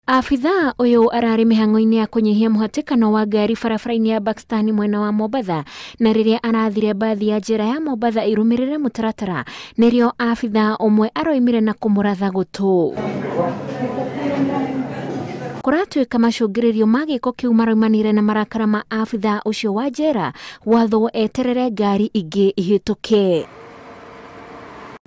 Abithaa ũyũ ararĩ mĩhang'o-inĩ ya kũnyihia mũhatĩkano wa ngari barabara-inĩ ya Pakistan mwena wa Mombatha, na rĩrĩa arathire mbathi ya njĩra ya Mombatha ĩrũmĩrĩre mũtaratara nĩrĩo abithaa ũmwe aroimire na kũmũratha gũtũ. Kũratuĩka macũngĩrĩrio ma gĩko kĩu maraumanire na marakara ma abithaa ũcio wa njera gwathwo eterere ngari ingĩ ihĩtũke.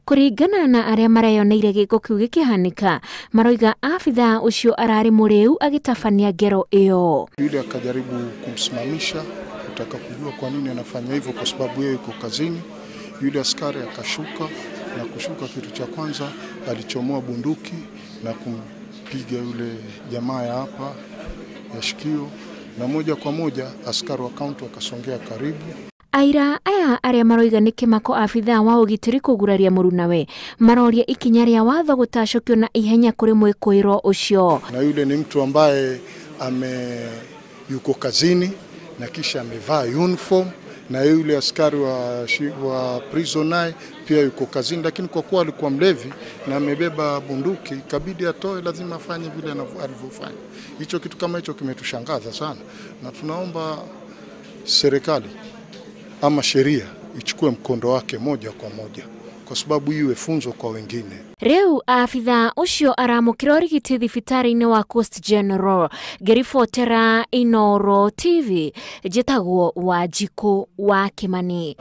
Kũringana na arĩa mareyoneire gĩko kĩu gĩkĩhanĩka, maroiga abithaa ũcio ararĩ mũrĩu agĩtabania ngero ĩyo. Yule akajaribu kumsimamisha kutaka kujua kwa nini anafanya hivyo, kwa sababu yeye yuko kazini. Yule askari akashuka, na kushuka, kitu cha kwanza alichomoa bunduki na kumpiga yule jamaa ya hapa ya shikio, na moja kwa moja askari wa kaunti wakasongea karibu. Aira aya arĩa maroiga nĩ kĩmako abithaa wa ũgitĩri kũguraria mũrunawe maroria ikinya rĩa watho gũtacũkio na ihenya kũrĩ mwĩkũĩrwo ũcio. Na yule ni mtu ambaye ame yuko kazini na kisha amevaa uniform, na yule askari wa prison naye pia yuko kazini, lakini kwa kuwa alikuwa mlevi na amebeba bunduki ikabidi atoe, lazima afanye vile alivyofanya. Hicho kitu kama hicho kimetushangaza sana, na tunaomba serikali ama sheria ichukue mkondo wake moja kwa moja, kwa sababu iwe funzo kwa wengine. Rĩu abithaa ũcio aramũkĩra ũrigiti thibitarĩ-inĩ wa Coast General. Ngĩribotera Inooro TV, njĩtagwo Wanjikũ wa Kĩmani.